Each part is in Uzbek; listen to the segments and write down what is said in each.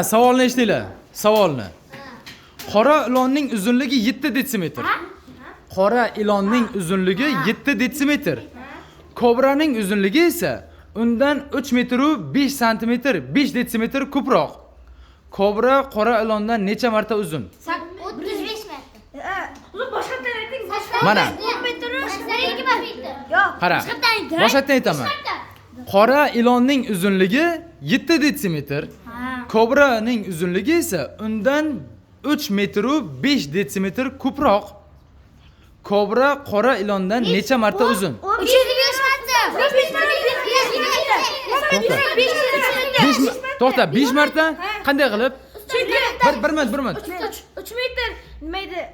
Savolni eshitinglar. Savolni. Qora ilonning uzunligi 7 detsimetr. Qora ilonning uzunligi 7 detsimetr. Kobraning uzunligi esa undan 3 metr 5 santimetr, 5 detsimetr ko'proq. Kobra qora ilondan necha marta uzun? 35 marta. Uzun boshqatdan ayting. Mana. Yo'q. Qara. Boshqatdan aytaman. Qora ilonning uzunligi 7 detsimetr. Kobraning uzunligi esa undan 3 metr 5 detsimetr ko'proq. Kobra qora ilondan necha marta uzun? 305 marta. 5 to'xta, 5 marta? Qanday qilib? Chunki Bir minut, bir minut. 3 metr nima edi?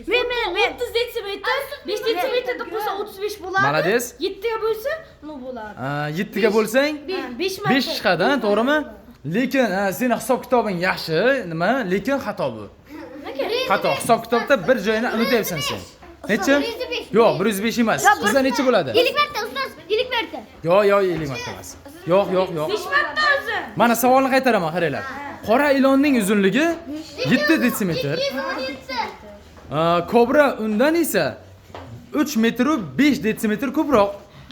Men 30 detsimetr, 5 detsimetrni qo'shsa 35 bo'ladi. Молодец. 7 ga bo'lsa, nima bo'ladi? 7 ga bo'lsang 5 marta. 5 chiqadi, ha, to'g'rimi? Lekin seni hisob kitobing yaxshi, nima? Lekin xato bu. Xato. Hisob kitobda bir joyini unutyapsan sen. Necha? Yo'q, 105 emas. Bizda necha bo'ladi? 50 marta ustoz, 50 marta. Yo'q, yo'q, 50 marta emas. Yo'q, yo'q, yo'q. 5 marta o'zi. Mana savolni qaytaraman, qaranglar. Qora ilonning uzunligi 7 detsimetr. Kobra undan esa 3 metr 5 detsimetr ko'proq.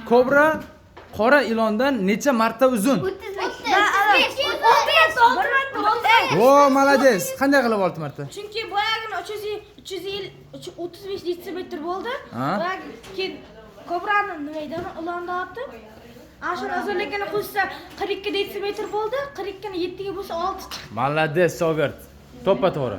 Kobra qora ilondan necha marta uzun? 35. 6 marta bo'ldi. O, молодец. Qanday qilib 6 marta? Chunki boyagini 300 335 detsimetr bo'ldi. Ha? Boyagi keyin kobrani nima edi? Ilonni otib, ana shuni uzunligini qo'shsa 42 detsimetr bo'ldi. 42 ni 7 ga bo'lsa 6 chiqdi. Молодец, shogird. To'ppa to'g'ri.